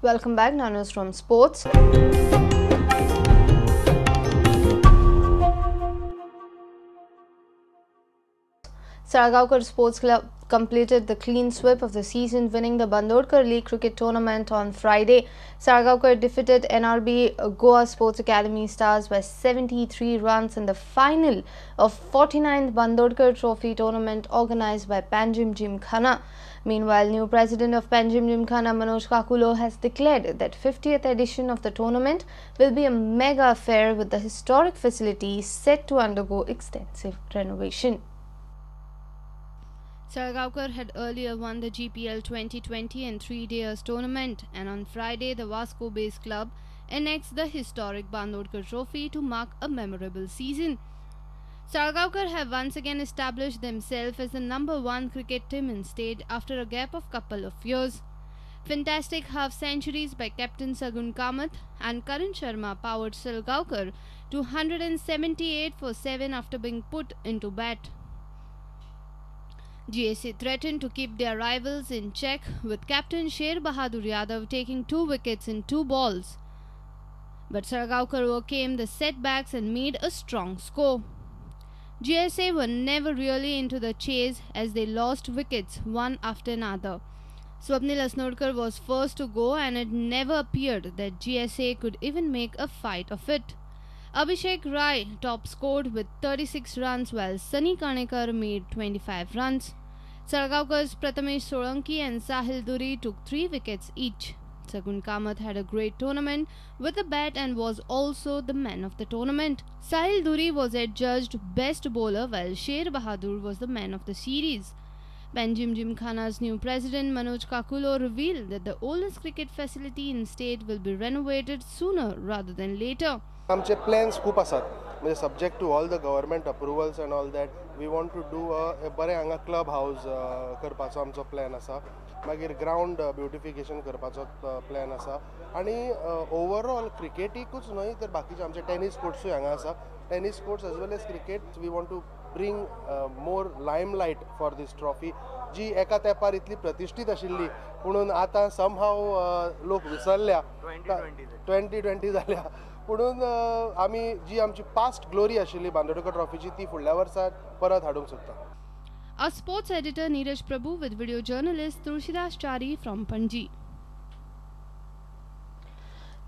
Welcome back. Now news from sports. Salgaocar Sports Club completed the clean sweep of the season, winning the Bandodkar League cricket tournament on Friday. Salgaocar defeated NRB Goa Sports Academy Stars by 73 runs in the final of 49th Bandodkar Trophy tournament organized by Panjim Gymkhana. Meanwhile, new president of Panjim Gymkhana, Manoj Kakulo, has declared that 50th edition of the tournament will be a mega affair with the historic facility set to undergo extensive renovation. Salgaocar had earlier won the GPL 2020 and 3 days tournament, and on Friday the Vasco-based club annexed the historic Bandodkar Trophy to mark a memorable season. Salgaocar have once again established themselves as the #1 cricket team in state after a gap of couple of years. Fantastic half centuries by captain Sagun Kamath and Karan Sharma powered Salgaocar to 178 for 7 after being put into bat. GSA threatened to keep their rivals in check with captain Sher Bahadur Yadav taking 2 wickets in 2 balls. But Salgaocar overcame the setbacks and made a strong score. GSA were never really into the chase as they lost wickets one after another. Swapnil Asnodkar was first to go, and it never appeared that GSA could even make a fight of it. Abhishek Rai top scored with 36 runs while Sunny Kanekar made 25 runs. Salgaocar's Prathamesh Solanki and Sahil Duri took 3 wickets each. Sagun Kamath had a great tournament with a bat and was also the man of the tournament. Sahil Duri was adjudged best bowler while Sher Bahadur was the man of the series. Panjim Gymkhana's new president Manoj Kakulo revealed that the oldest cricket facility in state will be renovated sooner rather than later. आमचे plans खूप आसात, म्हणजे subject to all the government approvals and all that we want to do a बरें हांगा club house करपाचो आमचो plan आसा, मागीर ग्रावंड ब्युटिफिकेशन करपाचो प्लॅन आसा आनी ओवरऑल क्रिकेटीकूच न्हय तर बाकीचे आमचे टेनीस कोर्ट्सूय हांगा आसा. Tennis courts as well as cricket we want to bring more limelight for this trophy जी एका तेंपार इतली प्रतिश्ठीत आशिल्ली पुणून आतां समहाव लोक विसरल्या, 2020 जाल्या, पुणून आमी जी आमची पास्ट ग्लोरी आशिल्ली बांदोडकर ट्रॉफीची ती फुडल्या वर्सा परत हाडूंक सोदता. Our sports editor Neeraj Prabhu with video journalist Tulsidas Chari from Panji.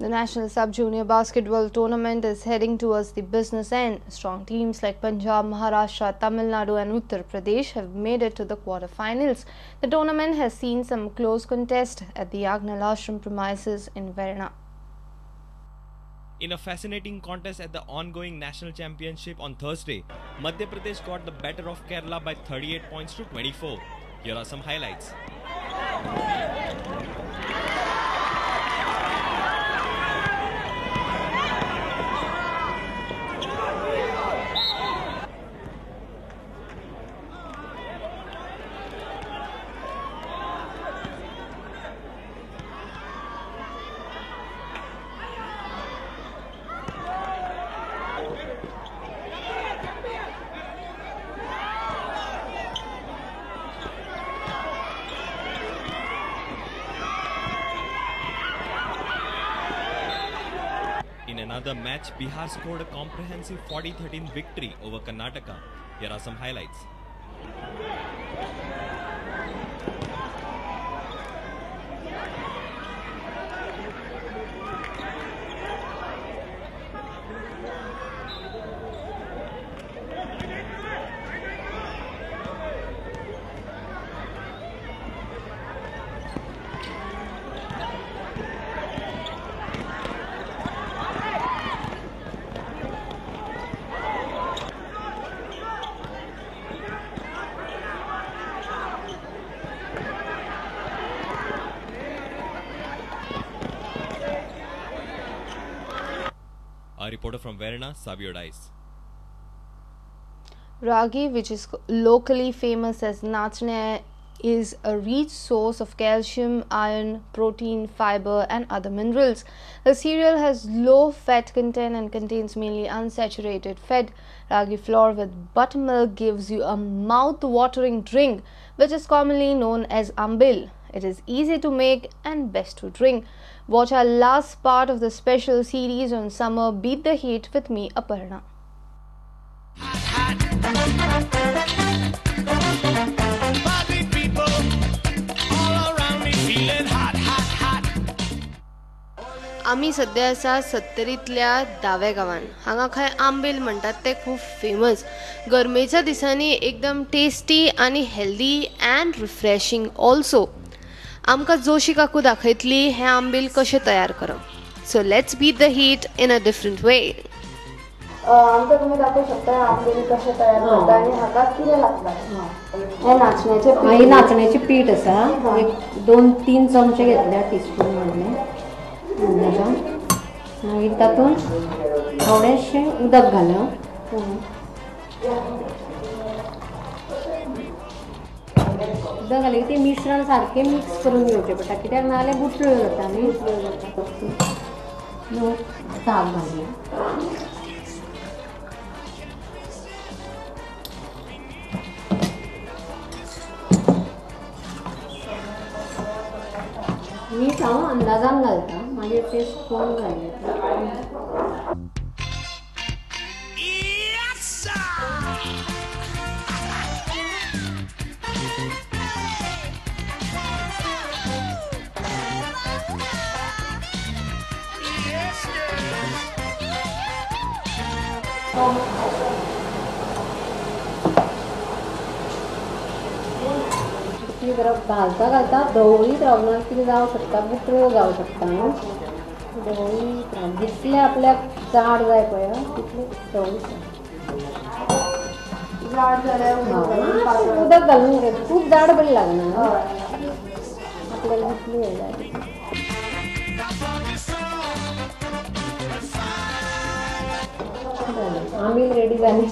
The National Sub-Junior Basketball Tournament is heading towards the business end. Strong teams like Punjab, Maharashtra, Tamil Nadu and Uttar Pradesh have made it to the quarterfinals. The tournament has seen some close contests at the Agnel Ashram premises in Verna. In a fascinating contest at the ongoing national championship on Thursday, Madhya Pradesh got the better of Kerala by 38 points to 24. Here are some highlights. In another match, Bihar scored a comprehensive 40-13 victory over Karnataka. Here are some highlights. A reporter from Verna, Savio Dice. Ragi, which is locally famous as Nachne is a rich source of calcium, iron, protein, fiber and other minerals. The cereal has low fat content and contains mainly unsaturated fat. Ragi flour with buttermilk gives you a mouth-watering drink which is commonly known as ambil. It is easy to make and best to drink. Watch our last part of the special series on summer Beat the Heat with me, Aparna. आमी सद्या आसा सत्तरींतल्या दाव्या गांवान. हांगा खंय आंबील म्हणटात ते खूब फेमस. गरमेच्या दिसांनी एकदम टेस्टी आनी हेल्दी अँड रिफ्रेशींग ऑल्सो. आमकां जोशी काकू दाखयतली हें आंबील कशें तयार करप. So let's beat the heat in a different way. आमकां तुमी दाखोवंक शकता आंबील कशें तयार करता आनी हाका कितें लागता? हें नाचण्याचें पीठ. नाचण्याचें पीठ आसा, एक 2-3 चमचे घेतल्या, टिस्पून म्हणलें. मागीर तातूंत थोडेशें उदक घालप. उदक घालें की तें मिश्रण सारकें मिक्स करून घेवचें पडटा, कित्याक नाजाल्यार गुठळ्यो जाता न्ही. साक घालया. मीठ हांव अंदाजान घालता, मागीर टेस्ट पळोवन घालया. घालता घालता धवळीत रावना कितें जावंक शकता, गुठळ्यो जावंक शकता न्हू. धवळीत राव, जितलें आपल्याक जाड जाय पळय तितलें धवळीत जाड जाल्यार उदक घालून खूब जाड बरें लागना आपल्याक जितली हें जाय. आंबील रेडी जाली.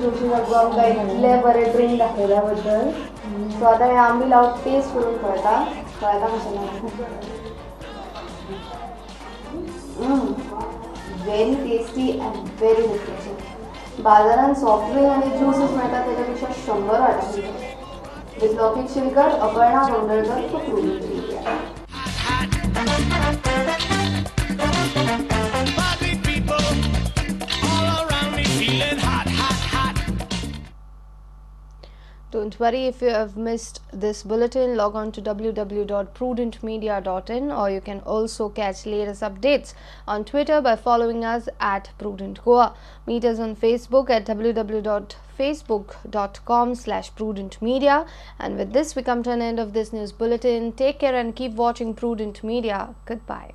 जोशी काकू आमकां इतले बरें ड्रिंक दाखयल्या बद्दल. सो आतां हें आंबील हांव टेस्ट करून पळयता, पळयता कशें लागता. Very tasty and very refreshing. बाजारान सॉफ्ट ड्रिंक आनी ज्युसीस मेळटा तेच्या पेक्षा 100 वाट्यांनी. With Laukik Shilkar, Aparna Gondalkar for Prudent Media. Don't worry if you have missed this bulletin. Log on to www.prudentmedia.in, or you can also catch latest updates on Twitter by following us at Prudent Goa. Meet us on Facebook at www.facebook.com/prudentmedia. And with this, we come to an end of this news bulletin. Take care and keep watching Prudent Media. Goodbye.